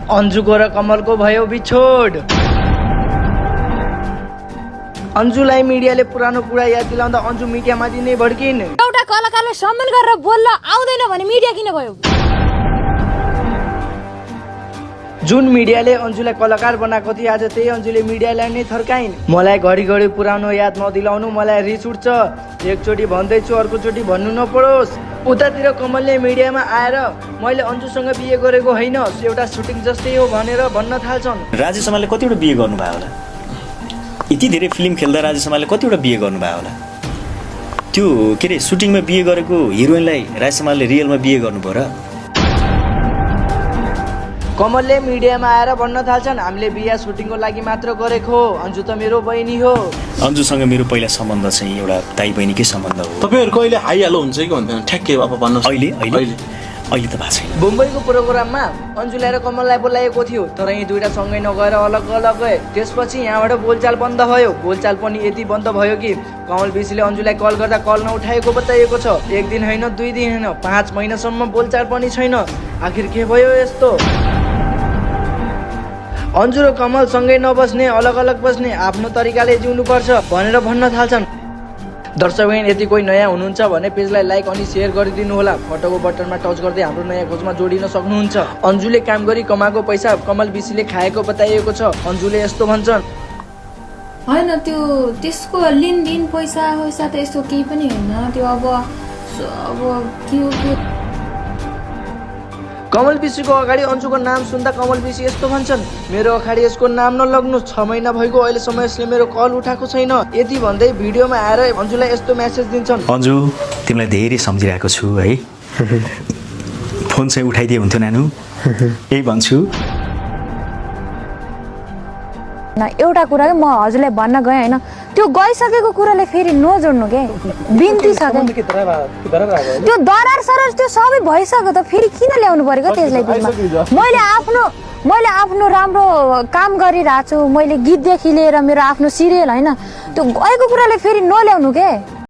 अन्जुको र कमलको भयो बिछोड। अन्जुलाई मिडियाले पुरानो कुरा याद दिलाउँदा अन्जु मिडियामाथि नै भड्किन्। एउटा कलाकारले सम्मान गरेर बोल्न आउँदैन भने मिडिया किन भयो? जुन मिडियाले अन्जुलाई कलाकार बनाएको थियो आज त्यही अन्जुले मिडियालाई नै थर्काइन्। मलाई घडी पुरानो याद नदिलाउनु, मलाई रिस उठ्छ। एकचोटि भन्दैछु अर्कोचोटि भन्नु नपरोस्। उतातिर कमलले मिडियामा आएर मैले अन्जुसँग बिहे गरेको होइन, एउटा सुटिङ जस्तै हो भनेर भन्न थाल्छन्। राजेश हमालले कतिवटा बिहे गर्नुभयो होला? यति धेरै फिल्म खेल्दा राजेश हमालले कतिवटा बिहे गर्नुभयो होला? त्यो के अरे सुटिङमा बिहे गरेको हिरोइनलाई राजेश हमालले रियलमा बिहे गर्नुभयो र? कमलले मिडियामा आएर भन्न थाल्छन् हामीले बिहा सुटिङको लागि मात्र गरेको हो, अन्जु त मेरो बहिनी हो। अन्जुसँग मेरो पहिला सम्बन्ध चाहिँ एउटा दाइ बहिनीकै सम्बन्ध हो। तपाईँहरूको अहिले हाइहालो हुन्छ कि भन्दैन ठ्याक्कै अब भन्नुहोस्। अहिले त भएको छैन। मुम्बईको प्रोग्राममा अन्जुलाई र कमललाई बोलाएको थियो, तर यी दुईटा सँगै नगएर अलग अलग गए। त्यसपछि यहाँबाट बोलचाल बन्द भयो। बोलचाल पनि यति बन्द भयो कि कमल विशीले अन्जुलाई कल गर्दा कल नउठाएको बताइएको छ। एक दिन होइन, 2 दिन होइन, 5 महिनासम्म बोलचाल पनि छैन। आखिर के भयो यस्तो? अन्जु र कमल सँगै नबस्ने, अलग अलग बस्ने, आफ्नो तरिकाले जिउनुपर्छ भनेर भन्न थाल्छन्। दर्शकबिन यदि कोही नयाँ हुनुहुन्छ भने पेजलाई लाइक अनि सेयर गरिदिनु होला। फोटोको बटनमा टच गर्दै हाम्रो नयाँ खोजमा जोडिन सक्नुहुन्छ। अन्जुले काम गरी कमाएको पैसा कमल विशीले खाएको बताइएको छ। अन्जुले यस्तो भन्छन्, होइन त्यो त्यसको लिनदिन पैसा त यस्तो केही पनि होइन। त्यो अब के हो के कमल विशीको अगाडि अन्जुको नाम सुन्दा कमल विशी यस्तो भन्छन्, मेरो अगाडि यसको नाम नलग्नु, 6 महिना भएको अहिलेसम्म यसले मेरो कल उठाएको छैन। यति भन्दै भिडियोमा आएर अन्जुलाई यस्तो मेसेज दिन्छन्, अन्जु तिमीलाई धेरै सम्झिरहेको छु है, फोन चाहिँ उठाइदिए हुन्थ्यो नानु, यही भन्छु। एउटा कुरा म हजुरलाई भन्न गएँ होइन, त्यो गइसकेको कुराले फेरि नजोड्नु के बिन्ती छ के। त्यो दरार सरार त्यो सबै भइसक्यो त फेरि किन ल्याउनु पर्यो त्यसलाई बिचमा? मैले आफ्नो राम्रो काम गरिरहेको छु, मैले गीतदेखि लिएर मेरो आफ्नो सिरियल होइन, त्यो गएको कुराले फेरि नल्याउनु के।